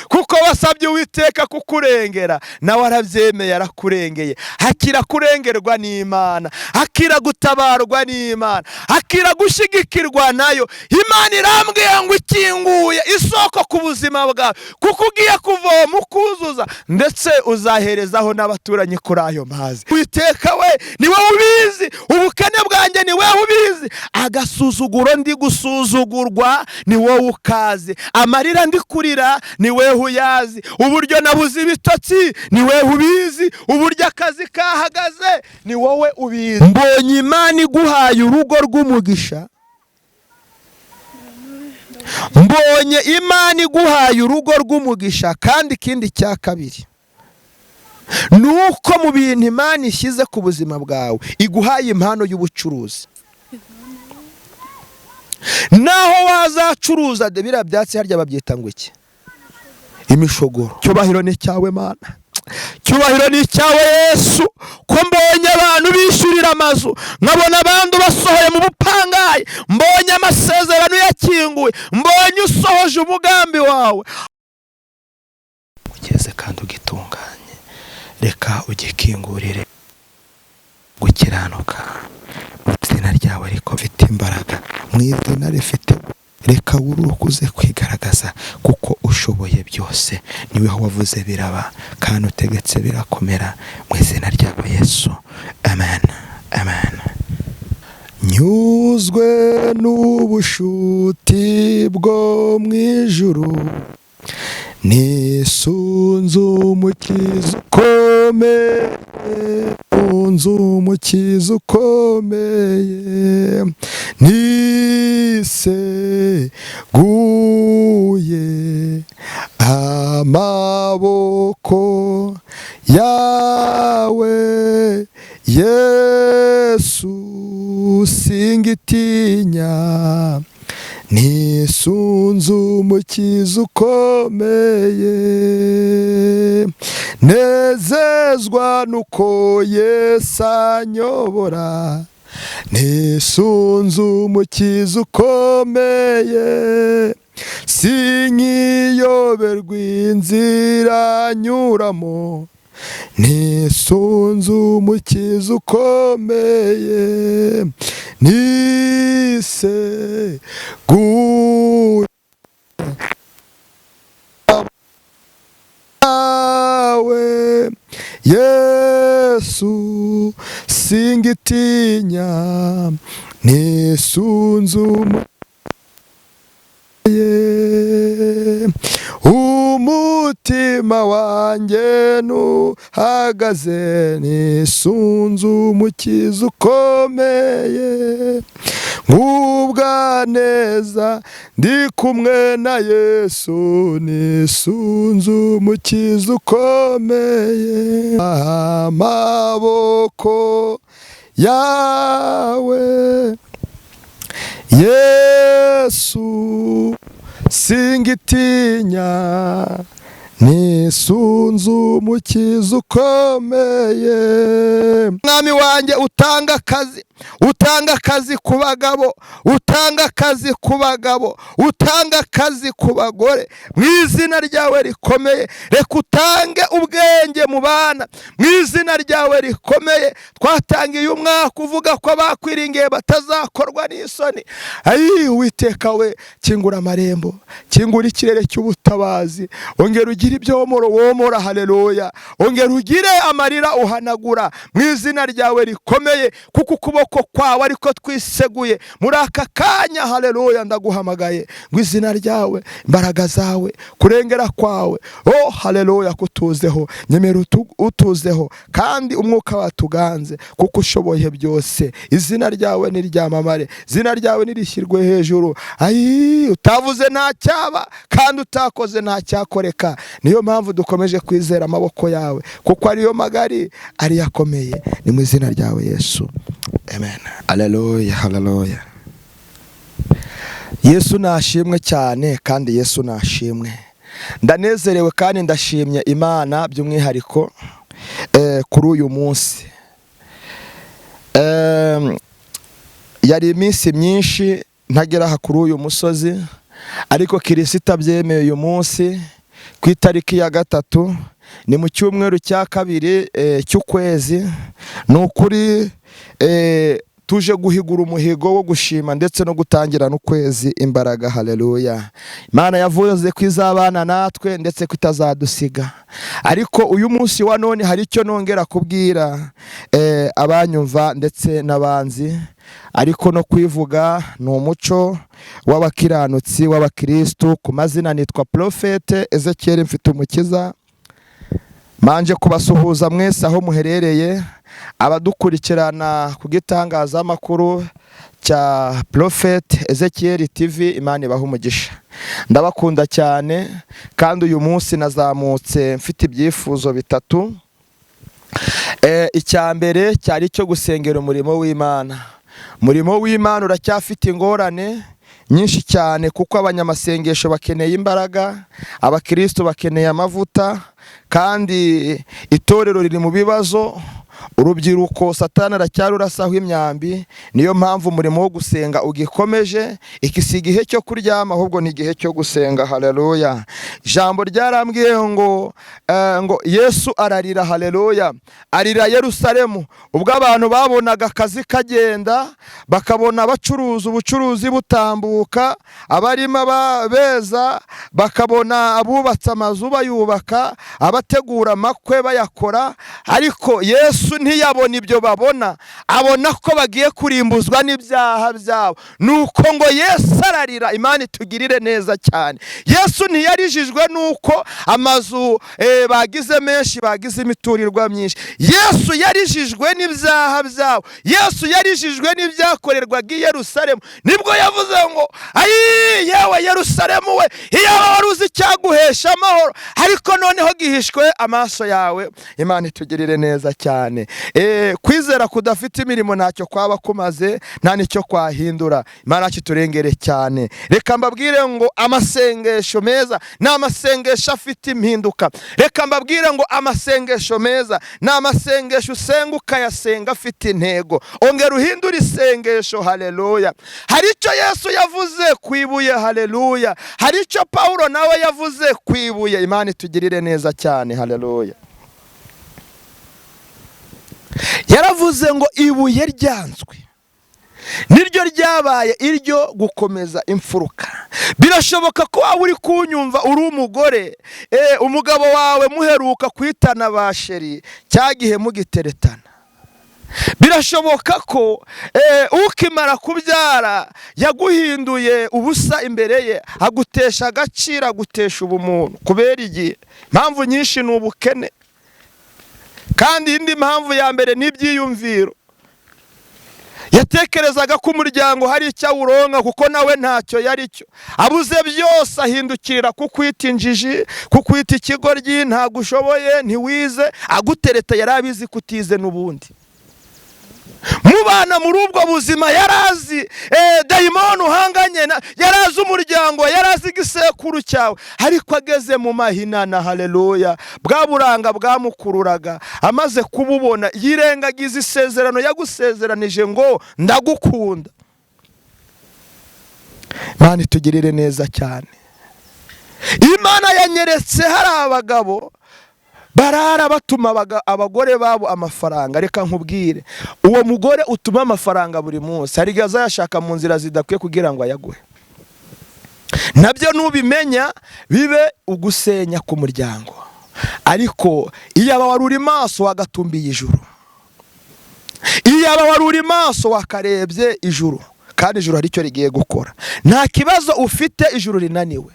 Kuko wasabye Uwiteka kukurengera, nawe arabyemeye, arakurengeye. Hakira kurengerwa n'Imana, hakira gutabarwa n'Imana, hakira gushyigikirwa nayo. Imana irambwiye ngo ikinguye isoko ku buzima bwawe, kuko ugiye kuvoma ukuzuza, ndetse uzaherezaho n'abaturanyi kuri ayo mazi. Uwiteka we, ni wowe ubizi. Ubukene bwanjye ni wowe ubizi. Agasuzuguro ndi gusuzugurwa ni wowe ukazi. Amarira ndi kurira ni wowe uyazi. Uburyo nabuze ibitotsi ni wowe ubizi. Uburyo akazi kahagaze ni wowe ubizi. Mbonye Imana iguhaye urugo rw'umugisha. Mbonye Imana iguhaye urugo rw'umugisha. Kandi ikindi cya kabiri ni uko mu bintu Imana ishyize ku buzima bwawe, iguhaye impano y'ubucuruzi. Naho wazacuruza de biriya byatsi, harya babyita ngo iki? Imishogoro. Cyubahiro ni cyawe, Mana. Cyubahiro ni icyawe, Yesu. Ko mbonye abantu bishyurira amazu, nkabona abandi basohoye mu bupangayi, mbonye amasezerano yakinguwe, mbonye usohoje umugambi wawe. Ugeze kandi ugitunganye, reka ugikingurire gukiranuka mu izina ryawe ariko mfite imbaraga mu izina rifite. Reka uze kwigaragaza, kuko ushoboye byose. Niwe wavuze biraba, kandi utegetse birakomera. Mu izina ryawe Yesu, amen, amen. Nyuzwe n'ubushuti bwo mu ijuru, nisunze Umukiza ukomeye, unze Umukiza ukomeye, niseguye amaboko yawe, Yesu, singitinya, nisunze Umukiza ukomeye. Nezezwa nuko Yesu anyobora, nisunze Umukiza ukomeye, sinkiyoberwa inzira nyuramo, nisunze Umukiza ukomeye, niseguye yawe, Yesu, singitinya, nisunze umutima wanjye ntuhagaze, nisunze Umukiza ukomeye, ngubwa neza ndi kumwe na Yesu, nisunze Umukiza ukomeye, amaboko yawe, Yesu, singitinya, nisunze Umukiza ukomeye. Mwami wanjye, utanga akazi, utanga akazi ku bagabo, utanga akazi ku bagabo, utanga akazi ku bagore, mu izina ryawe rikomeye. Reka utange ubwenge mu bana, mu izina ryawe rikomeye. Twatangiye umwaka uvuga ko abakwiringiye batazakorwa n'isoni. Ayi, Uwiteka we, kingura amarembo, kingura ikirere cy'ubutabazi, ongera ugire ibyo womora womora. Haleluya! Ongera ugire amarira uhanagura, mu izina ryawe rikomeye, kuko ukuboko kwawe ariko twiseguye muri aka kanya. Haleluya! Ndaguhamagaye ngo izina ryawe, imbaraga zawe, kurengera kwawe, oh haleluya, kutuzeho. Nyemera utuzeho kandi umwuka watuganze, kuko ushoboye byose. Izina ryawe niryamamare, izina ryawe nirishyirwe hejuru. Ayi, utavuze nta cyaba, kandi utakoze nta cyakoreka. Niyo mpamvu dukomeje kwizera amaboko yawe, kuko ariyo magari, ariyo akomeye. Ni mu izina ryawe Yesu, amen. Haleluya, haleluya! Yesu nashimwe cyane, kandi Yesu nashimwe. Ndanezerewe kandi ndashimye Imana by'umwihariko kuri uyu munsi. Yari iminsi myinshi ntagera aha kuri uyu musozi, ariko Kirisita abyemeye uyu munsi. ku itariki ya 3, ni mu cyumweru cya 2 cy'ukwezi. Ni ukuri tuje guhigura umuhigo wo gushima ndetse no gutangira n'ukwezi imbaraga. Haleluya! Imana yavuze ko izabana natwe ndetse ko itazadusiga. Ariko uyu munsi wa none hari icyo nongera kubwira abanyumva ndetse n'abanzi, ariko no kwivuga ni umuco w'abakiranutsi, w'abakirisitu. Ku mazina nitwa Prophète Ezekiel Mfitumukiza. Manje kubasuhuza mwese aho muherereye, abadukurikirana ku gitangazamakuru cya Prophète Ezekiel TV, Imana ibaha umugisha. Ndabakunda cyane, kandi uyu munsi nazamutse mfite ibyifuzo 3. Icya mbere cyari icyo gusengera umurimo w'Imana. Umurimo w'Imana uracyafite ingorane nyinshi cyane, kuko abanyamasengesho bakeneye imbaraga, abakristo bakeneye amavuta, kandi itorero riri mu bibazo. Urubyiruko Satani aracyarurasaho imyambi. Niyo mpamvu umurimo wo gusenga ugikomeje. Iki si igihe cyo kuryama, ahubwo ni igihe cyo gusenga. Haleluya! Ijambo ryarambwiye ngo Yesu ararira. Haleluya! Arira Yerusalemu ubwo abantu babonaga akazi kagenda, bakabona bacuruza, ubucuruzi butambuka, abarima beza, bakabona abubatse amazu bayubaka, abategura amakwe bayakora. Ariko Yesu ntiyabona ibyo babona, abona ko bagiye kurimbuzwa n'ibyaha byabo. Nuko ngo Yesu ararira. Imana itugirire neza cyane. Yesu ntiyarijijwe nuko amazu bagize menshi, bagize imiturirwa myinshi. Yesu yarijijwe n'ibyaha byabo. Yesu yarijijwe n'ibyakorerwaga i Yerusalemu. Nibwo yavuze ngo: "Ayi yewe Yerusalemu we, iyaba wari uzi icyaguhesha amahoro, ariko noneho gihishwe amaso yawe." Imana itugirire neza cyane. Kwizera kudafite imirimo ntacyo kwaba kumaze, nta n'icyo kwahindura. Imana kiturengere cyane. Reka mbabwire ngo amasengesho meza ni amasengesho afite impinduka. Reka mbabwire ngo amasengesho meza ni amasengesho usenga ukayasenga afite intego. Ongera uhindure isengesho. Haleluya! Hari icyo Yesu yavuze ku ibuye. Haleluya! Hari icyo Pawulo nawe yavuze ku ibuye. Imana itugirire neza cyane. Haleluya! Yaravuze ngo ibuye ryanzwe niryo ryabaye iryo gukomeza imfuruka. Birashoboka ko waba uri kunyumva uri umugore, umugabo wawe muheruka kwitana ba chéri cya gihe mugiteretana. Birashoboka ko ukimara kubyara yaguhinduye ubusa imbere ye, agutesha agaciro, agutesha ubumuntu kubera igihe. Impamvu nyinshi ni ubukene, kandi indi mpamvu ya mbere ni ibyiyumviro. Yatekerezaga ko umuryango hari icyo awuronka, kuko nawe ntacyo yari cyo. Abuze byose ahindukirira kukwita injiji, kukwita ikigoryi, ntabwo ushoboye, ntiwize. Agutereta yari abizi ko utize n'ubundi. Mubana muri ubwo buzima, yarazi dayimoni uhanganye, yarazi umuryango, yarazi igisekuru cyawe. Ariko ageze mu mahinana, haleluya, bwa buranga bwamukururaga amaze kububona, yirengagiza isezerano yagusezeranije ngo ndagukunda. Imana itugirire neza cyane. Imana yanyeretse hari abagabo barara batuma abagore babo amafaranga. Reka nkubwire, uwo mugore utuma amafaranga buri munsi, hari igihe azayashaka mu nzira zidakwiye kugira ngo ayaguhe. Nabyo nubimenya bibe ugusenya ku muryango. Ariko iyaba wari uri maso wagatumbiye ijuru, iyaba wari uri maso wakarebye ijuru, kandi ijuru hari icyo rigiye gukora. Nta kibazo ufite ijuru rinaniwe,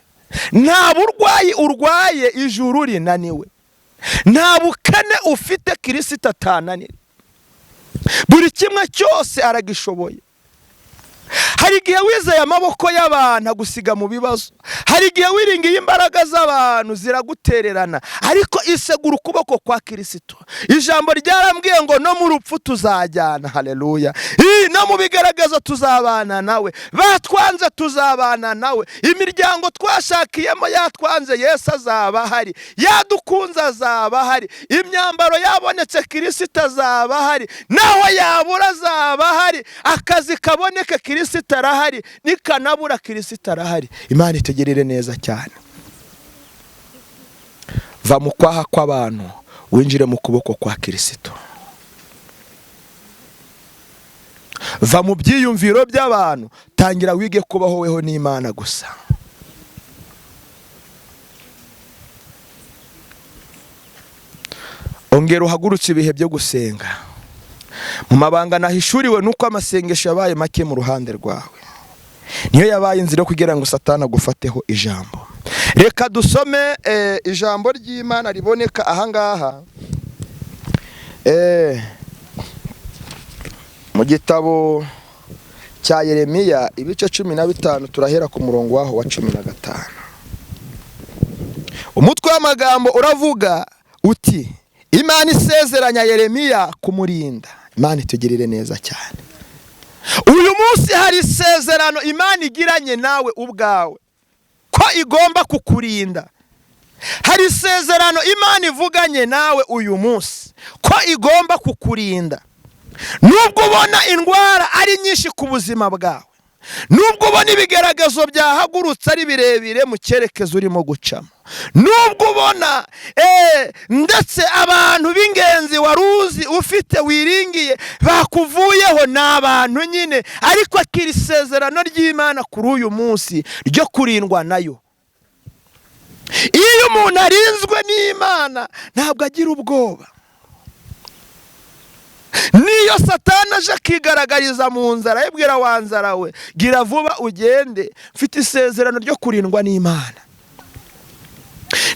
nta burwayi urwaye ijuru rinaniwe, nta bukene ufite Kirisita atananira. Buri kimwe cyose aragishoboye. Hari igihe wizeye amaboko y'abantu agusiga mu bibazo, hari igihe wiringiye imbaraga z'abantu ziragutererana, ariko isegura ukuboko kwa Kirisito. Ijambo ryarambwiye ngo no mu rupfu tuzajyana. Haleluya! No mu bigaragaza tuzabana nawe, batwanze tuzabana nawe, imiryango twashakiyemo yatwanze Yesu azaba ahari, yadukunze azaba ahari, imyambaro yabonetse Kirisito azaba ahari, naho yabura azaba ahari, akazi kaboneke Kirisito arahari, nikanabura Kirisito arahari. Imana itugerere neza cyane. Va mu kwaha kw'abantu winjire mu kuboko kwa Kirisito. Va mu byiyumviro by'abantu, tangira wige kubaho weho n'Imana gusa. Ongera uhagurutse ibihe byo gusenga. Mu mabanga nahishuriwe nuko amasengesho yabaye make mu ruhande rwawe. Niyo yabaye inzira yo kugira ngo Satani agufateho ijambo. Reka dusome ijambo ry'Imana riboneka ahangaha mu gitabo cya Yeremiya ibice 15, turahera ku murongo waho wa 15. Umutwe w'amagambo uravuga uti: Imana isezeranya Yeremiya kumurinda. Imana itugirire neza cyane. Uyu munsi hari isezerano Imana igiranye nawe ubwawe ko igomba kukurinda. Hari isezerano Imana ivuganye nawe uyu munsi ko igomba kukurinda. Nubwo ubona indwara ari nyinshi ku buzima bwawe, nubwo ubona ibigaragazo byahagurutse ari birebire mu cyerekezo urimo gucamo, nubwo ubona ndetse abantu b'ingenzi waruzi ufite wiringiye bakuvuyeho, ni abantu nyine, ariko akira isezerano ry'Imana kuri uyu munsi ryo kurindwa nayo. Iyo umuntu arinzwe n'Imana ntabwo agira ubwoba. Niyo Satani aje akigaragariza mu nzara, yibwira wa nzara we, gira vuba ugende, mfite isezerano ryo kurindwa n'Imana.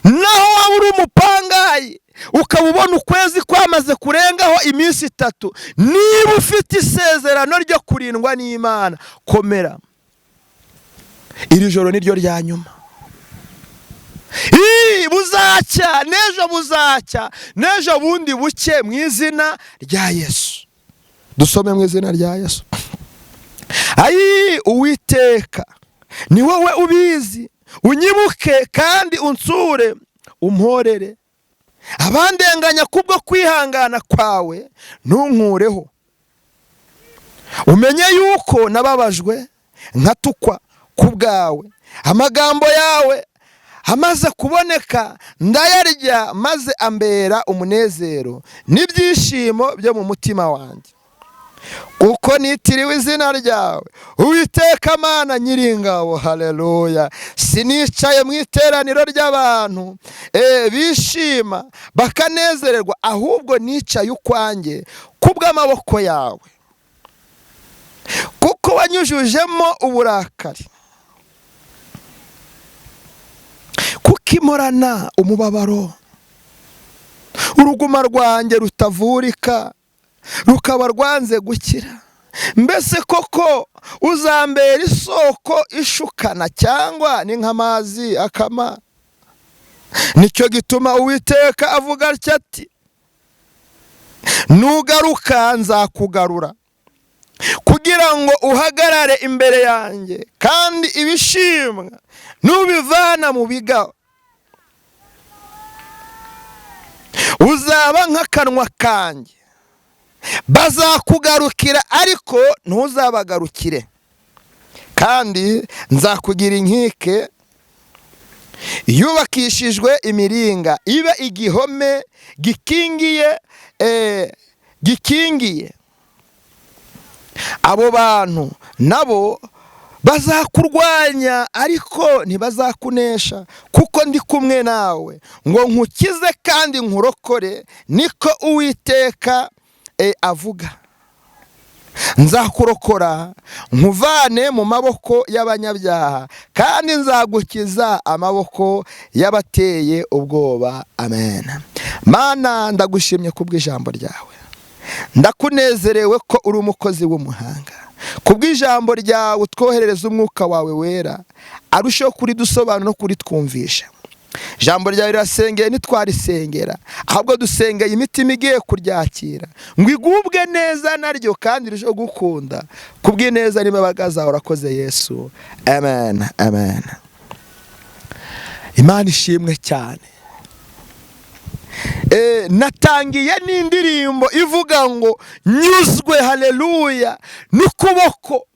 Naho waba uri umupangayi ukaba ubona ukwezi kwamaze kurengaho iminsi 3, niba ufite isezerano ryo kurindwa n'Imana, komera. Iri joro niryo rya nyuma. Buzacya n'ejo, buzacya n'ejo bundi buke, mu izina rya Yesu. Dusome mu izina rya Yesu. Ayi Uwiteka, ni wowe ubizi, unyibuke kandi unsure, umporere abandenganya kubwo kwihangana kwawe, ntunkureho. Umenye yuko nababajwe nkatukwa ku bwawe, amagambo yawe amaze kuboneka ndayarya, maze ambera umunezero n'ibyishimo byo mu mutima wanjye, kuko nitiriwe izina ryawe, Uwiteka Mana nyiringabo. Haleluya. Sinicaye mu iteraniro ry'abantu bishima bakanezererwa, ahubwo nicaye ukwanjye kubw'amaboko yawe, kuko wanyujujemo uburakari, kuko imorana umubabaro, uruguma rwanjye rutavurika rukaba rwanze gukira. Mbese koko uzambera isoko ishukana, cyangwa ni nk'amazi akama? Nicyo gituma Uwiteka avuga atya ati: nugaruka nzakugarura, kugira ngo uhagarare imbere yanjye, kandi ibishimwa nubivana mu bigabo uzaba nk'akanwa kanjye. Bazakugarukira ariko ntuzabagarukire, kandi nzakugira inkike yubakishijwe imiringa, ibe igihome gikingiye gikingiye. Abo bantu nabo bazakurwanya ariko ntibazakunesha, kuko ndi kumwe nawe ngo nkukize kandi nkurokore, niko Uwiteka avuga. Nzakurokora nkuvane mu maboko y'abanyabyaha, kandi nzagukiza amaboko y'abateye ubwoba. Amen. Mana, ndagushimye kubw'ijambo ryawe, ndakunezerewe ko uri umukozi w'umuhanga. Kubw'ijambo ryawe utwoherereza umwuka wawe wera, arusheho kuridusobanura no kuritwumvisha. Ijambo ryawe rirasengeye, ntitwarisengera, ahubwo dusengeye imitima igiye kuryakira ngo igubwe neza naryo kandi irusheho gukunda. Kubw'ineza n'imbabazi zawe urakoze Yesu. Amen, amen. Imana ishimwe cyane. Natangiye n'indirimbo ivuga ngo nyuzwe, haleluya, n'ukuboko,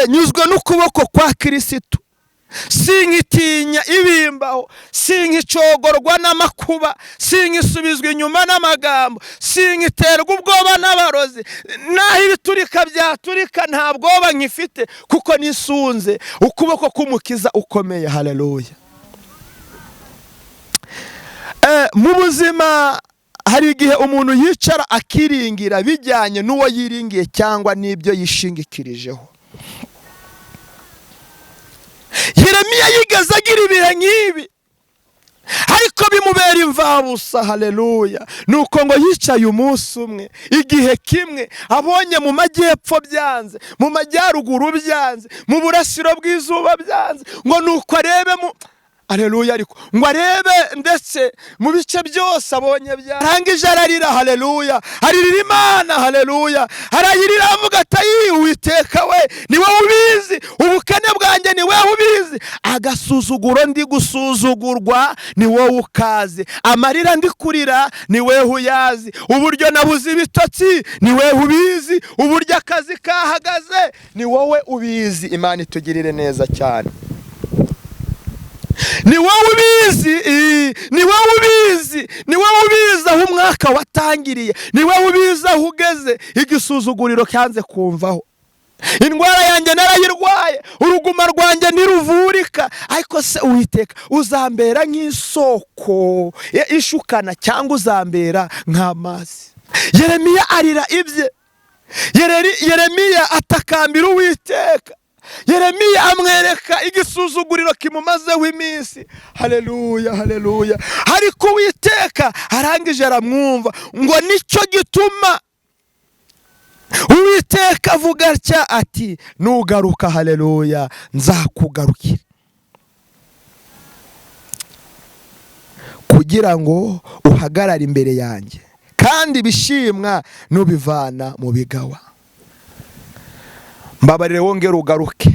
nyuzwe n'ukuboko kwa Kirisitu. Sinkitinya ibimbaho, sinkicogorwa n'amakuba, sinkisubizwa inyuma n'amagambo, sinkiterwa ubwoba n'abarozi. Naho ibiturika byaturika nta bwoba nkifite, kuko nisunze ukuboko k'umukiza ukomeye. Haleluya. Mu buzima hari igihe umuntu yicara akiringira bijyanye n'uwo yiringiye cyangwa n'ibyo yishingikirijeho. Yeremiya yigeze agira ibihe nk'ibi, ariko bimubera imvabusa. Haleluya. Nuko ngo yicaye umunsi umwe, igihe kimwe, abonye mu majyepfo byanze, mu majyaruguru byanze, mu burasiro bw'izuba byanze, ngo nuko arebe mu haleluya, ariko ngo arebe ndetse mu bice byose abonye byarangije ararira. Haleluya. Aririra Imana. Haleluya. Arayirira avuga ati: "Uwiteka we, ni wowe ubizi, ubukene bwanjye ni wowe ubizi, agasuzuguro ndi gusuzugurwa ni wowe ukazi, amarira ndi kurira ni wowe uyazi, uburyo nabuze ibitotsi ni wowe ubizi, uburyo akazi kahagaze ni wowe ubizi." Imana itugirire neza cyane. Ni wowe ubizi, ni wowe ubizi, ni wowe ubizi aho umwaka watangiriye, ni wowe ubizi aho ugeze. Igisuzuguriro cyanze kumvaho, indwara yanjye narayirwaye, uruguma rwanjye ntiruvurika, ariko se Uwiteka uzambera nk'isoko ishukana cyangwa uzambera nk'amazi? Yeremiya arira ibye, Yeremiya atakambira Uwiteka, Yeremiya amwereka igisuzuguriro kimumazeho iminsi. Haleluya, haleluya. Ariko Uwiteka arangije aramwumva, ngo nicyo gituma Uwiteka avuga atya ati: "Nugaruka, haleluya, nzakugarukira kugira ngo uhagarare imbere yanjye, kandi ibishimwa nubivana mu bigawa." Mbabarire wongere ugaruke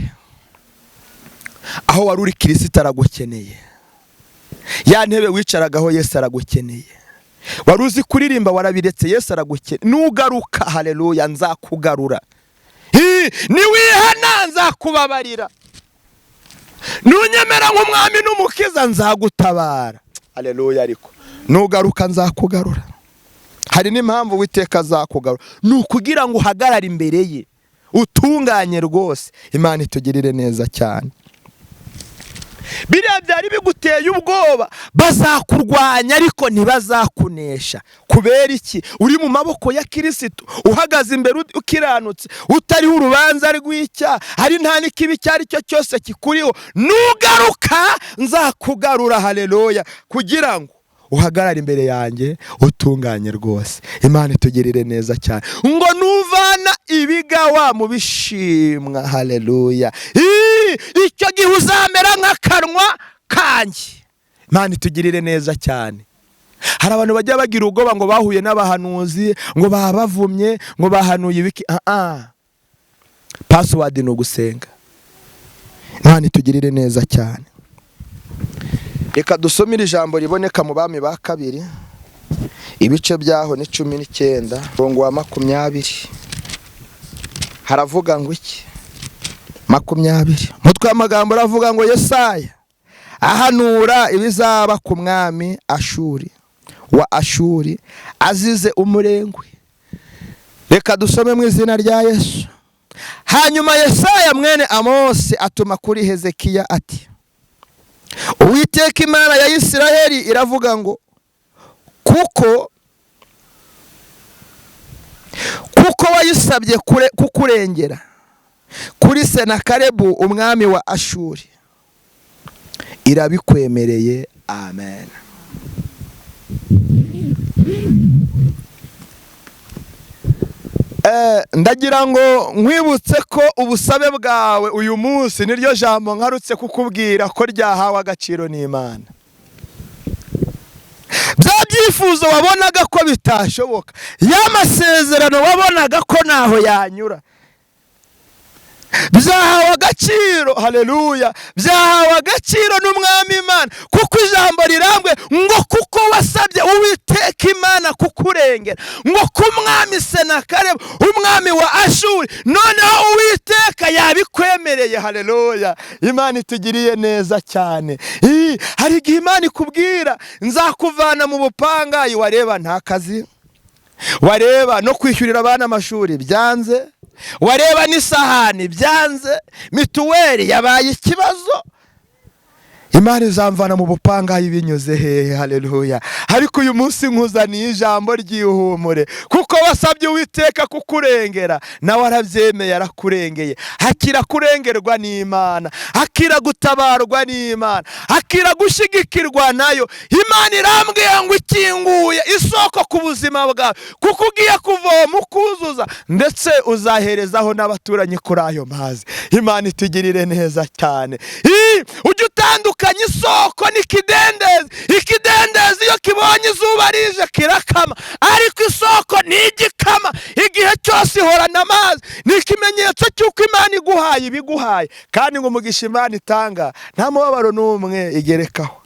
aho wari uri. Kirisito aragukeneye. Ya ntebe wicaragaho, Yesu aragukeneye. Wari uzi kuririmba warabiretse, Yesu aragukeneye. Nugaruka, haleluya, nzakugarura. Niwihana nzakubabarira, nunyemera nk'umwami n'umukiza nzagutabara. Haleluya. Ariko nugaruka nzakugarura. Hari n'impamvu Uwiteka azakugarura, ni ukugira ngo uhagarare imbere ye utunganye rwose. Imana itugirire neza cyane. Biriya byari biguteye ubwoba, bazakurwanya ariko ntibazakunesha. Kubera iki? Uri mu maboko ya Kirisito, uhagaze imbere ukiranutse, utariho urubanza rw'icyaha, hari nta n'ikibi icyo ari cyo cyose kikuriho. Nugaruka nzakugarura. Haleluya. Kugira ngo uhagarare imbere yanjye utunganye rwose. Imana itugirire neza cyane. Ngo nuvana ibigawa mu bishimwa, haleluya, icyo gihe uzamera nk'akanwa kanjye. Imana itugirire neza cyane. Hari abantu bajya bagira ubwoba ngo bahuye n'abahanuzi, ngo babavumye, ngo bahanuye ibiki. Password ni ugusenga. Imana itugirire neza cyane. Reka dusomere ijambo riboneka mu Bami ba Kabiri, ibice byaho ni 19, umurongo wa 20. Haravuga ngo iki? 20, umutwe w'amagambo uravuga ngo: "Yesaya ahanura ibizaba ku mwami Ashuri wa Ashuri azize umurengwe." Reka dusome mu izina rya Yesu. Hanyuma Yesaya mwene Amosi atuma kuri Hezekiya ati: "Uwiteka Imana ya Isiraheli iravuga ngo kuko wayisabye kukurengera kuri Senakeribu umwami wa Ashuri, irabikwemereye. Amen." Ndagira ngo nkwibutse ko ubusabe bwawe uyu munsi, niryo jambo nkarutse kukubwira ko ryahawe agaciro n'Imana. Bya byifuzo wabonaga ko bitashoboka, ya masezerano wabonaga ko ntaho yanyura, byahawe agaciro. Haleluya. Byahawe agaciro n'umwami Imana, kuko ijambo rirambwe ngo: "Kuko wasabye Uwiteka Imana kukurengera." kukurengera ngo ku mwami Senakeribu umwami wa Ashuri, noneho Uwiteka yabikwemereye. Haleluya, Imana itugiriye neza cyane. Hari igihe Imana ikubwira nzakuvana mu bupangayi, wareba nta kazi, wareba no kwishyurira abana amashuri byanze, wareba n'isahani byanze, mituweli yabaye ikibazo. Imana izamvana mu bupangayi binyuze hehe? Haleluya. Ariko uyu munsi nkuzaniye ijambo ry'ihumure, kuko wasabye Uwiteka kukurengera, nawe arabyemeye, arakurengeye. Hakira kurengerwa n'Imana, hakira gutabarwa n'Imana, hakira gushyigikirwa nayo. Imana irambwiye ngo ikinguye isoko ku buzima bwawe, kuko ugiye kuvoma ukuzuza, ndetse uzaherezaho n'abaturanyi kuri ayo mazi. Imana itugirire neza cyane. Ujye utandukanye isoko n'ikidendezi. Ikidendezi iyo kibonye izuba rije kirakama, ariko isoko ntigikama, igihe cyose ihorana amazi. Ni ikimenyetso cy'uko Imana iguhaye ibiguhaye, kandi ngo umugisha Imana itanga nta mubabaro n'umwe igerekaho.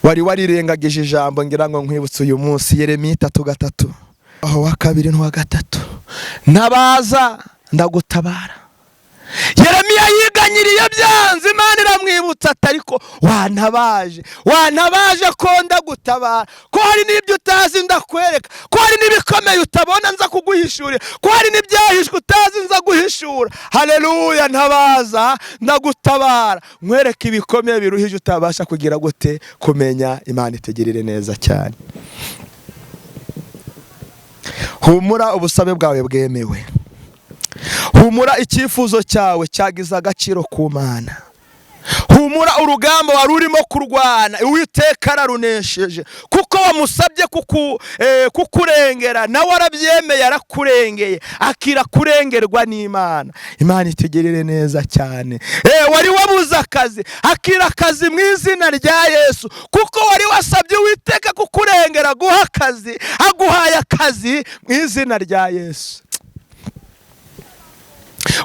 Wari warirengagije ijambo, ngira ngo nkwibutse uyu munsi, Yeremiya 3:3, aho wa 2 n'uwa 3, ntabaza ndagutabara. Yeremiya yiganyiriye byanze, Imana iramwibutsa ati ariko wantabaje, wantabaje ko ndagutabara, ko hari n'ibyo utazi ndakwereka, ko hari n'ibikomeye utabona nza kuguhishurira, ko hari n'ibyahishwe utazi nza guhishura. Haleluya, ntabaza ndagutabara, nkwereka ibikomeye biruhije utabasha kugira gute kumenya. Imana itegerere neza cyane. Humura, ubusabe bwawe bwemewe. Humura, icyifuzo cyawe cyagize agaciro ku Mana. Humura, urugamba wari urimo kurwana Uwiteka ararunesheje, kuko wamusabye kukurengera, nawe arabyemeye, arakurengeye. Akira kurengerwa n'Imana. Imana itugerere neza cyane. Wari wabuze akazi, akira akazi mu izina rya Yesu, kuko wari wasabye Uwiteka kukurengera guha akazi, aguhaye akazi mu izina rya Yesu.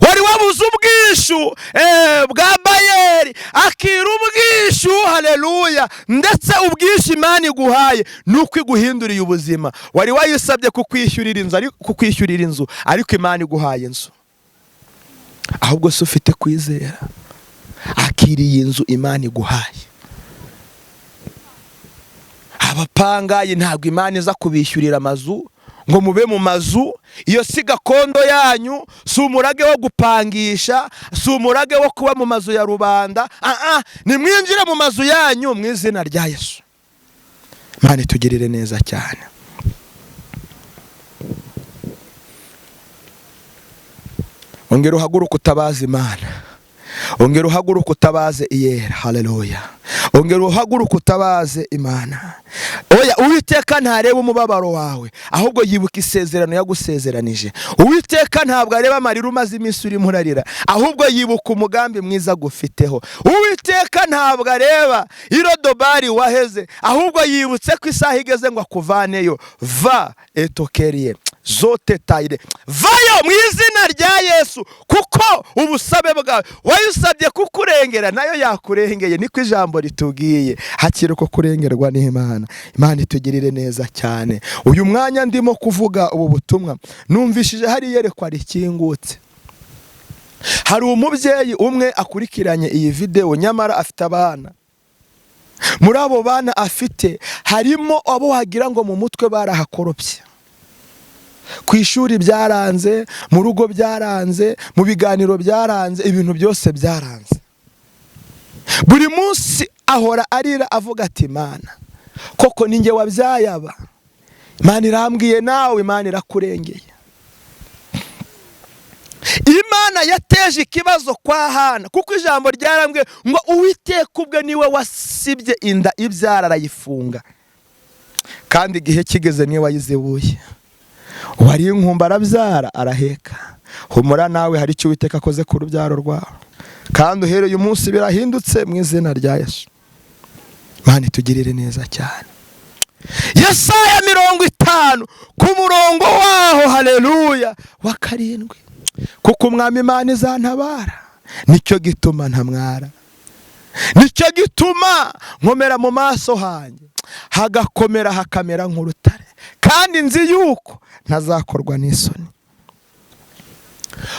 Wari wabuze ubwishu bwa Bayeri, akira ubwishu. Haleluya, ndetse ubwishu Imana iguhaye nuko iguhinduriye ubuzima. Wari wayisabye kukwishyurira inzu, ariko kukwishyurira inzu, ariko Imana iguhaye inzu. Ahubwo se ufite kwizera, akiriye inzu Imana iguhaye. Abapangayi ntabwo Imana iza kubishyurira amazu ngo mube mu mazu. Iyo si gakondo yanyu, si umurage wo gupangisha, si umurage wo kuba mu mazu ya rubanda. Nimwinjire mu mazu yanyu mu izina rya Yesu. Imana itugirire neza cyane. Ongera uhaguruke utabaze Imana. Ongera uhaguruke utabaze Iyera. Haleluya. Ongera uhaguruke utabaze Imana. Oya, Uwiteka ntareba umubabaro wawe, ahubwo yibuka isezerano yagusezeranije. Uwiteka ntabwo areba amarira umaze iminsi urimo urarira, ahubwo yibuka umugambi mwiza gufiteho. Uwiteka ntabwo areba irodobari waheze, ahubwo yibutse ko isaha igeze ngo akuvaneyo. Va etokeriye zote tayire, vayo mu izina rya Yesu, kuko ubusabe bwawe wayusabye kukurengera, nayo yakurengeye. Niko ijambo ritubwiye. Hakira uko kurengerwa n'Imana. Imana itugirire neza cyane. Uyu mwanya ndimo kuvuga ubu butumwa, numvishije hari yerekwa rikingutse. Hari umubyeyi umwe akurikiranye iyi video, nyamara afite abana. Muri abo bana afite harimo abo wagira ngo mu mutwe barahakoropye. Ku ishuri byaranze, mu rugo byaranze, mu biganiro byaranze, ibintu byose byaranze. Buri munsi ahora arira avuga ati Imana koko ninjye wabyaye aba. Imana irambwiye nawe, Imana irakurengeye. Imana yateje ikibazo kwa Hana, kuko ijambo ryarambwiye ngo Uwiteka ubwe niwe wasibye inda ibyara arayifunga, kandi igihe kigeze niwe wayizibuye. Wari inkumba arabyara araheka. Humura nawe, hari icyo Uwiteka akoze ku rubyaro rwawe, kandi uhereye umunsi birahindutse mu izina rya Yesu. Imana itugirire neza cyane. Yesaya 50 ku murongo waho, haleluya, wa 7, kuko Umwami Imana izantabara, nicyo gituma ntamwara. Nicyo gituma nkomera mu maso hanjye hagakomera hakamera nk'urutare, kandi nzi yuko ntazakorwa n'isoni.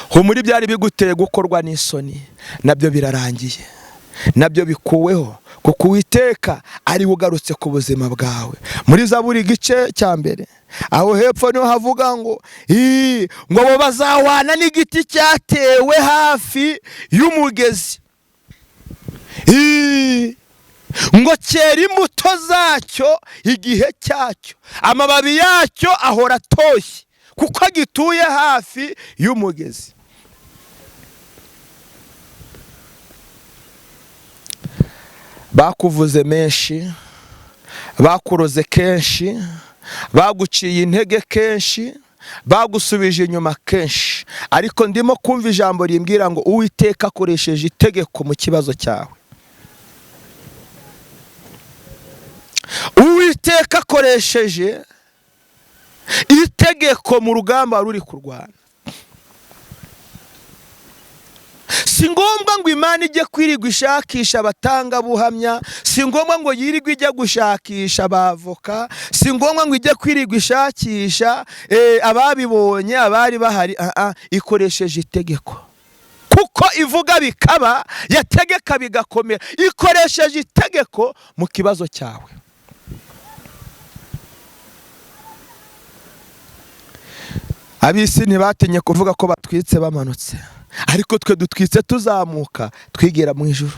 Humura, byari biguteye gukorwa n'isoni nabyo birarangiye, nabyo bikuweho, kuko Uwiteka ari we ugarutse ku buzima bwawe. Muri Zaburi igice cya 1 aho hepfo niho havuga ngo ngo abo bazawana n'igiti cyatewe hafi y'umugezi, ngo cyera imbuto zacyo igihe cyacyo, amababi yacyo ahora atoshye, kuko gituye hafi y'umugezi. Bakuvuze menshi, bakuroze kenshi, baguciye intege kenshi, bagusubije inyuma kenshi, ariko ndimo kumva ijambo rimbwira ngo Uwiteka akoresheje itegeko mu kibazo cyawe. Uwiteka akoresheje itegeko mu rugamba ruri kurwana. Si ngombwa ngo Imana ijye kwirirwa ishakisha abatangabuhamya, si ngombwa ngo yirirwe ijya gushakisha abavoka, si ngombwa ngo ijye kwirirwa ishakisha ababibonye abari bahari. Ikoresheje itegeko, kuko ivuga bikaba, yategeka bigakomera. Ikoresheje itegeko mu kibazo cyawe. Ab'isi ntibatinye kuvuga ko batwitse bamanutse, ariko twe dutwitse tuzamuka, twigira mu ijuru,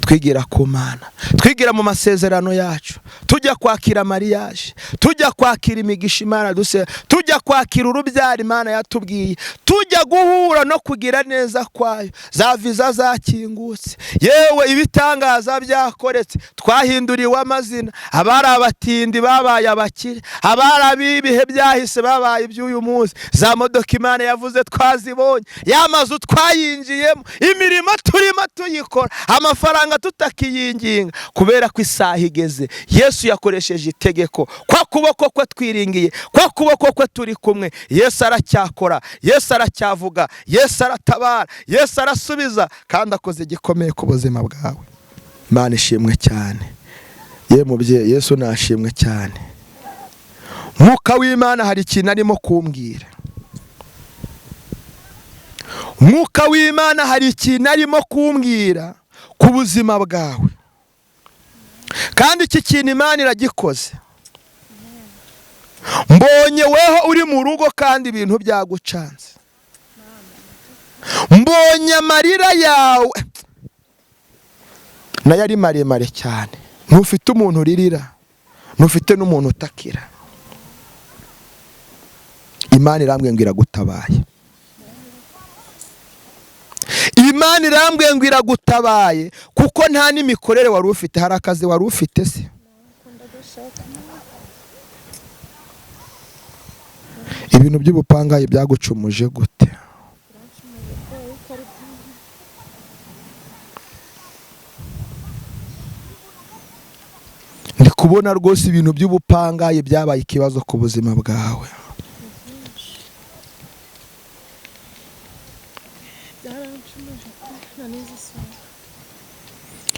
twigira ku Mana, twigira mu masezerano yacu, tujya kwakira mariage, tujya kwakira imigisha Imana duse, tujya kwakira urubyaro Imana yatubwiye, tujya guhura no kugira neza kwayo. Za viza zakingutse, yewe ibitangaza byakoretse, twahinduriwe amazina, abari abatindi babaye abakire, abari abibihe byahise babaye iby'uyu munsi. Za modoka Imana yavuze twazibonye, ya mazu twayinjiyemo, imirimo turimo tuyikora, amafaranga tutakiyinginga, kubera ko isaha igeze. Yesu yakoresheje itegeko, kwa kuboko kwe twiringiye, kwa kuboko kwe turi kumwe. Yesu aracyakora, Yesu aracyavuga, Yesu aratabara, Yesu arasubiza, kandi akoze igikomeye ku buzima bwawe. Imana ishimwe cyane. Ye mubyeyi, Yesu nashimwe cyane. Mwuka w'Imana hari ikintu arimo kumbwira. Mwuka w'Imana hari ikintu arimo kumbwira ku buzima bwawe, kandi iki kintu Imana iragikoze. Mbonye weho uri mu rugo kandi ibintu byagucanze, mbonye amarira yawe nayo ari maremare cyane. Ntufite umuntu uririra, ntufite n'umuntu utakira. Imana irambwiye ngo iragutabaye. Imana irambwiye ngo iragutabaye, kuko nta n'imikorere wari ufite. Hari akazi wari ufite se? Ibintu by'ubupangayi byagucumuje gute? Ndi kubona rwose ibintu by'ubupangayi byabaye ikibazo ku buzima bwawe.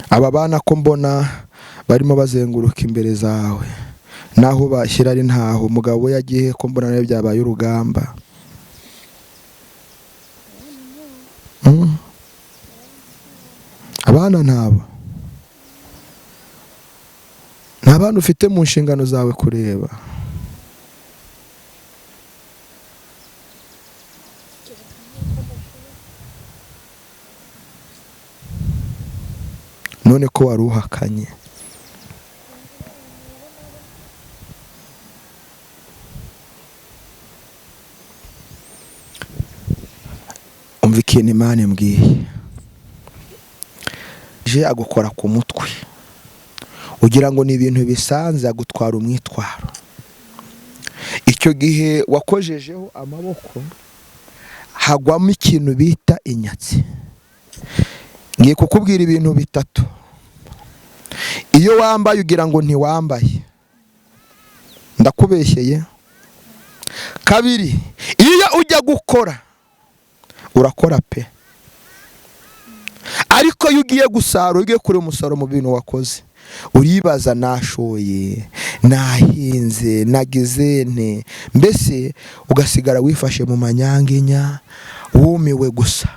Aba bana ko mbona barimo bazenguruka imbere zawe, naho bashyira ari ntaho. Umugabo we yagiye ko mbona nawe byabaye urugamba. Abana ntabo, nta bana ufite mu nshingano zawe kureba. None ko waruhakanye, umva ikintu Imana imbwiye. Je agukora ku mutwe ugira ngo ni ibintu bisanze, agutwara umwitwaro. Icyo gihe wakojejeho amaboko hagwamo ikintu bita inyatsi. Ngiye kukubwira ibintu bitatu. Iyo wambaye ugira ngo ntiwambaye, ndakubeshyeye. Kabiri, iyo ujya gukora urakora pe, ariko Ariko iyo ugiye gusarura, ugiye kureba umusaruro mu bintu wakoze, uribaza nashoye, nahinze, nagize nte, mbese ugasigara wifashe mu manyanginya, wumiwe gusa.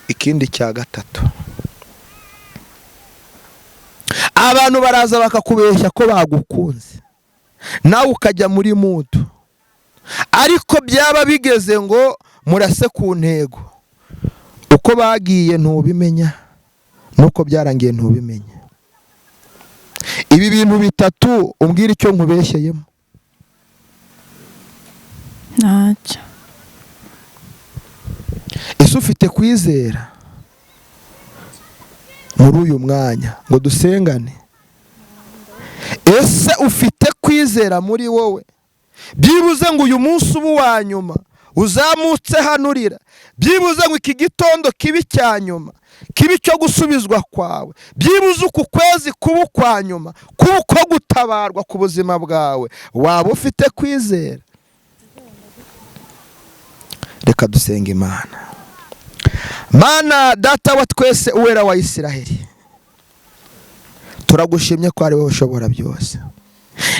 Ikindi cya gatatu, abantu baraza bakakubeshya ko bagukunze, nawe ukajya muri mudu, ariko byaba bigeze ngo murase ku ntego, uko bagiye ntubimenya, nuko byarangiye ntubimenya. Ibi bintu bitatu umbwira icyo nkubeshyeyemo. Ntacyo. Ese ufite kwizera muri uyu mwanya ngo dusengane? Ese ufite kwizera muri wowe? Byibuze ngo uyu munsi ubu wa nyuma uzamutse hano urira, byibuze ngo iki gitondo kibi cya nyuma, kibi cyo gusubizwa kwawe, byibuze uku kwezi kuba ukwa nyuma, kuba uko gutabarwa ku buzima bwawe, waba ufite kwizera? Reka dusenga Imana. Mana data wa twese, uwera wa Isiraheli, turagushimye ko ari wowe ushobora byose.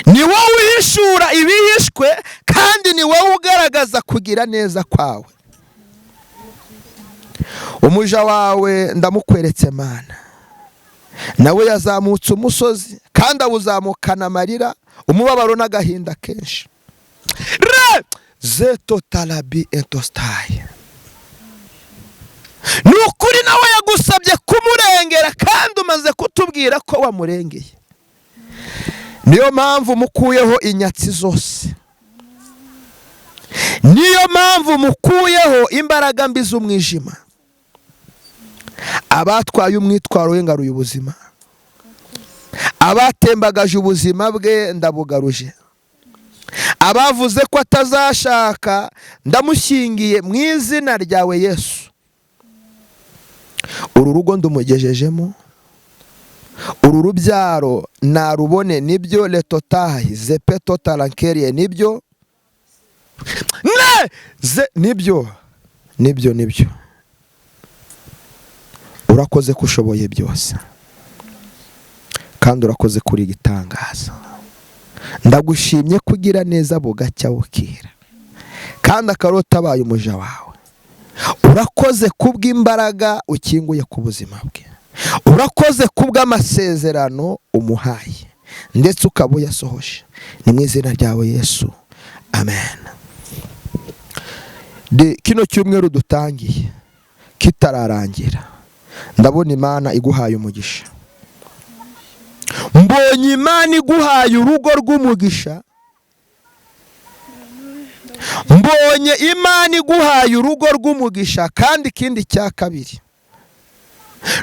Ni wowe uhishura ibihishwe, kandi ni wowe ugaragaza kugira neza kwawe. Umuja wawe ndamukweretse Mana, nawe yazamutse umusozi kandi awuzamukana amarira, umubabaro n'agahinda kenshi. Re zeto tarabi entositaye. Ni ukuri nawe yagusabye kumurengera, kandi umaze kutubwira ko wamurengeye. Niyo mpamvu mukuyeho inyatsi zose, niyo mpamvu mukuyeho imbaraga mbi z'umwijima. Abatwaye umwitwaro we ngaruye ubuzima, abatembagaje ubuzima bwe ndabugaruje, abavuze ko atazashaka ndamushyingiye mu izina ryawe Yesu. Uru rugo ndumugejejemo, uru rubyaro narubone, nibyo letotahi zepeto tarankerie, nibyo ne ze, nibyo nibyo nibyo. Urakoze ko ushoboye byose, kandi urakoze kuri gitangaza. Ndagushimye kugira neza bugacya bukira, kandi akarota abaye umuja wawe. Urakoze kubw'imbaraga ukinguye ku buzima bwe, urakoze kubw'amasezerano umuhaye, ndetse ukaba uyasohoje. Ni mu izina ryawe Yesu, amen. Kino cyumweru dutangiye kitararangira, ndabona Imana iguhaye umugisha. Mbonye Imana iguhaye urugo rw'umugisha, mbonye Imana iguhaye urugo rw'umugisha. Kandi ikindi cya kabiri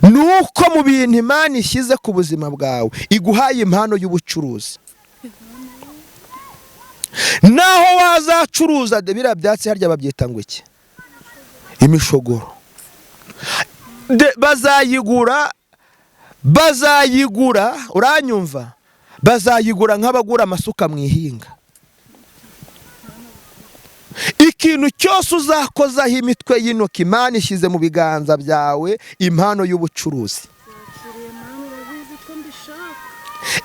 ni uko mu bintu Imana ishyize ku buzima bwawe, iguhaye impano y'ubucuruzi. Naho wazacuruza biriya byatsi harya babyita ngo iki? Imishogoro. Bazayigura, bazayigura, uranyumva? Bazayigura nk'abagura amasuka mu ihinga. Ikintu cyose uzakozaho imitwe y'intoki, Imana ishyize mu biganza byawe impano y'ubucuruzi.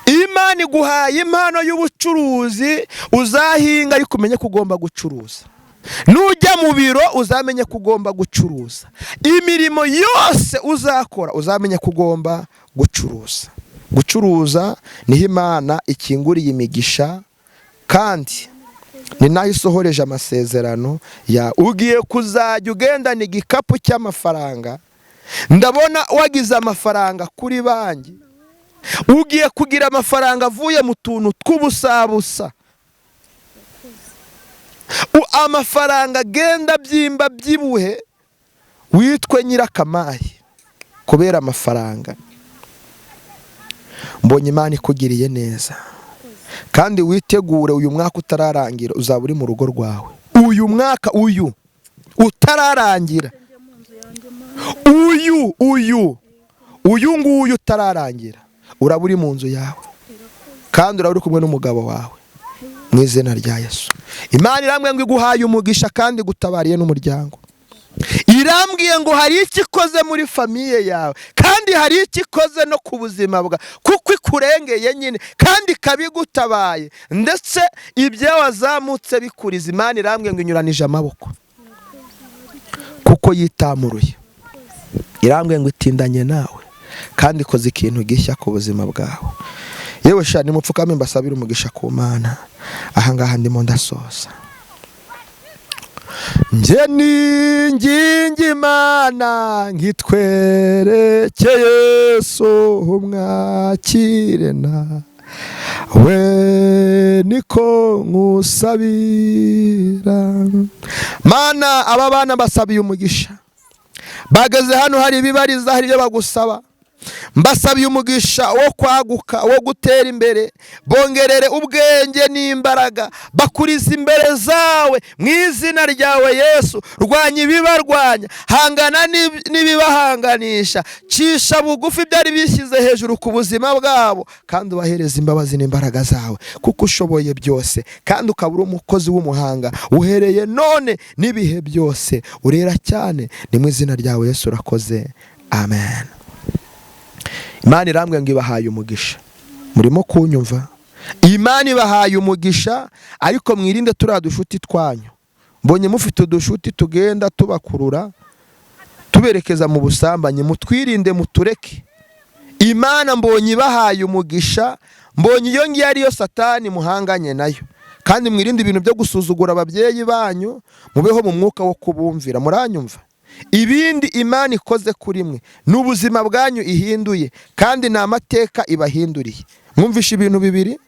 Imana iguhaye impano y'ubucuruzi, uzahinga ariko umenye ko ugomba gucuruza. Nujya mu biro uzamenye ko ugomba gucuruza. Imirimo yose uzakora uzamenye ko ugomba gucuruza. Gucuruza niho Imana ikinguriye imigisha, kandi ni naho isohoreje amasezerano ya. Ugiye kuzajya ugendana igikapu cy'amafaranga. Ndabona wagize amafaranga kuri banki, ugiye kugira amafaranga avuye mu tuntu tw'ubusabusa, amafaranga agenda byimba byibuhe, witwe nyirakamayi kubera amafaranga. Mbonye Imana ikugiriye neza, kandi witegure uyu mwaka utararangira uzaba uri mu rugo rwawe. Uyu mwaka uyu utararangira, uyu uyu uyu nguyu utararangira, uraba uri mu nzu yawe, kandi uraba uri kumwe n'umugabo wawe mu izina rya Yesu. Imana iramwe ngo iguhaye umugisha kandi gutabariye n'umuryango. Irambwiye ngo hari icyo ikoze muri famille yawe, kandi hari icyo ikoze no ku buzima bwawe, kuko ikurengeye nyine kandi ikabigutabaye, ndetse ibyo wazamutse bikuriza. Imana irambwiye ngo inyuranije amaboko kuko yitamuruye. Irambwiye ngo itindanye nawe kandi ikoze ikintu gishya ku buzima bwawe. Yewe sha, nimupfukame mbasabire umugisha ku Mana. Ahangaha ndimo ndasoza. Njye ninginga Imana nkitwereke Yesu, umwakire na we niko nkusabira. Mana, aba bana basabiye umugisha. Bageze hano, hari ibibariza, hari ibyo bagusaba. Mbasabiye umugisha wo kwaguka, wo gutera imbere. Bongerere ubwenge n'imbaraga, bakuriza imbere zawe mu izina ryawe Yesu. Rwanya ibibarwanya, hangana n'ibibahanganisha, cisha bugufi ibyari bishyize hejuru ku buzima bwabo, kandi ubahereze imbabazi n'imbaraga zawe, kuko ushoboye byose kandi ukaba uri umukozi w'umuhanga uhereye none n'ibihe byose. Urera cyane, ni mu izina ryawe Yesu urakoze, amen. Imana irambwiye ngo ibahaye umugisha. Murimo kunyumva? Imana ibahaye umugisha, ariko mwirinde turiya dushuti twanyu. Mbonye mufite udushuti tugenda tubakurura tuberekeza mu busambanyi. Mutwirinde, mutureke. Imana mbonye ibahaye umugisha. Mbonye iyo ngiyo ariyo Satani muhanganye nayo. Kandi mwirinde ibintu byo gusuzugura ababyeyi banyu, mubeho mu mwuka wo kubumvira. Muranyumva? Ibindi Imana ikoze kuri mwe ni ubuzima bwanyu ihinduye, kandi ni amateka ibahinduriye. Mwumvishe ibintu bibiri: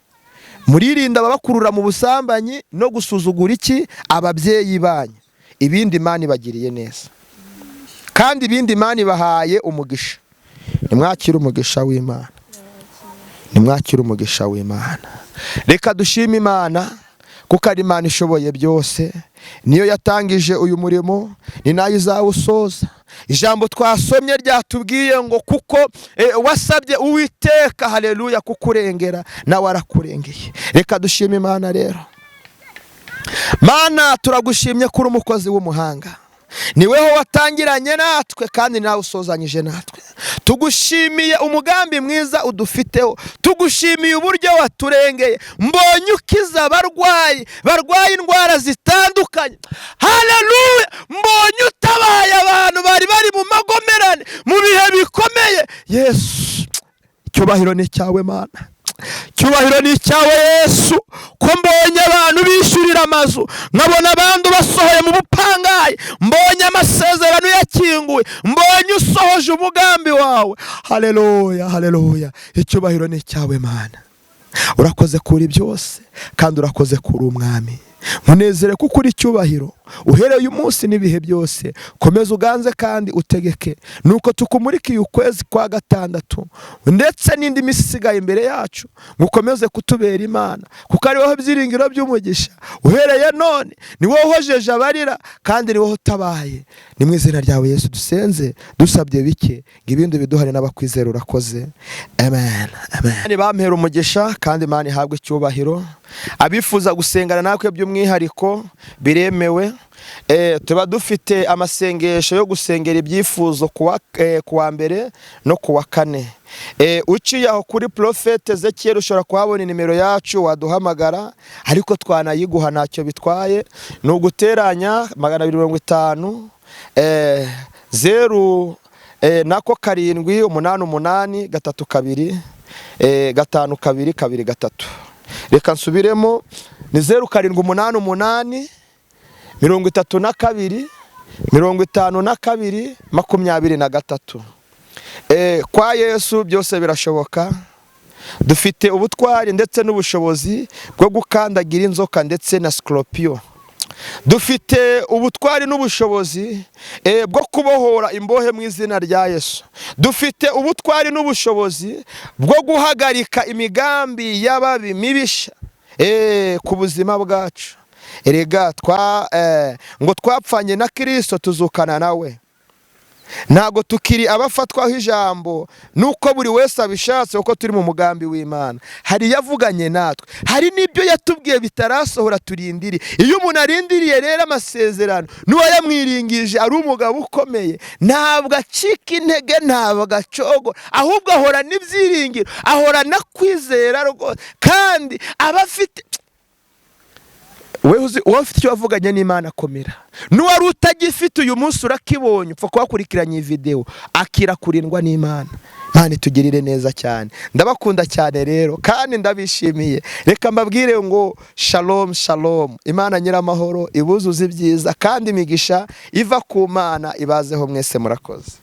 muririnda ababakurura mu busambanyi no gusuzugura iki? Ababyeyi banyu. Ibindi Imana ibagiriye neza, kandi ibindi Imana ibahaye umugisha. Nimwakire umugisha w'Imana, nimwakire umugisha w'Imana. Reka dushime Imana kuko ari Imana ishoboye byose. Niyo yatangije uyu murimo, ni nayo izawusoza. Ijambo twasomye ryatubwiye ngo kuko wasabye Uwiteka, haleluya, kukurengera, nawe arakurengeye. Reka dushime Imana rero. Mana, turagushimye kuri umukozi w'umuhanga. Niweho watangiranye natwe kandi nawe usozanyije natwe. Tugushimiye umugambi mwiza udufiteho, tugushimiye uburyo waturengeye. Mbonye ukiza abarwayi barwaye indwara zitandukanye, haleluya. Mbonye utabaye abantu bari bari mu magomerane, mu bihe bikomeye. Yesu, icyubahiro ni icyawe. Mana, icyubahiro ni icyawe. Yesu, ko mbonye abantu bishyurira amazu, nkabona abandi basohoye mu bupangayi, mbonye amasezerano yakinguye, mbonye usohoje umugambi wawe. Haleluya, haleluya. Icyubahiro ni icyawe. Mana, urakoze kuri byose kandi urakoze kuri umwami. Munezere kuko uri icyubahiro uhereye uyu munsi n'ibihe byose. Komeza uganze kandi utegeke. Nuko tukumurikiye ukwezi kwa gatandatu ndetse n'indi minsi isigaye imbere yacu, ngo ukomeze kutubera Imana, kuko ari wowe byiringiro by'umugisha. Uhereye none ni wowe uhojeje abarira kandi ni wowe utabaye. Ni mu izina ryawe Yesu dusenze, dusabye bike ngo ibindi biduhane n'abakwizera. Urakoze, amen, amen. Bampera umugisha kandi Imana ihabwe icyubahiro. Abifuza gusengana natwe by'umwihariko biremewe. Tuba dufite amasengesho yo gusengera ibyifuzo kuwa mbere no kuwa kane. Uciye aho kuri Prophète Ezekiel ushobora kuhabona nimero yacu, waduhamagara, ariko twanayiguha ntacyo bitwaye. Ni uguteranya 250 0 nako 7 8 8 3 2 5 2 2 3. Reka nsubiremo: ni 0 7 8 8 32 52 23. Kwa Yesu byose birashoboka. Dufite ubutwari ndetse n'ubushobozi bwo gukandagira inzoka ndetse na sikorupiyo. Dufite ubutwari n'ubushobozi bwo kubohora imbohe mu izina rya Yesu. Dufite ubutwari n'ubushobozi bwo guhagarika imigambi y'ababi mibisha ku buzima bwacu. Erega ngo twapfanye na Kirisito, tuzukana nawe. Ntabwo tukiri abafatwaho ijambo nuko buri wese abishatse, kuko turi mu mugambi w'Imana. Hari yavuganye natwe, hari n'ibyo yatubwiye bitarasohora, turindiriye. Iyo umuntu arindiriye rero amasezerano, n'uwayamwiringije ari umugabo ukomeye, ntabwo acika intege, ntabwo acogo, ahubwo ahorana ibyiringiro, ahorana kwizera rwose, kandi aba afite wowe ufite icyo wavuganye n'Imana, komera. N'uwari utagifite, uyu munsi urakibonye, upfa kubakurikiranya iyi videwo, akira kurindwa n'Imana. Imana itugirire neza cyane. Ndabakunda cyane rero kandi ndabishimiye. Reka mbabwire ngo shalom shalom. Imana nyiramahoro ibuzuze ibyiza, kandi imigisha iva ku Mana ibazeho mwese. Murakoze.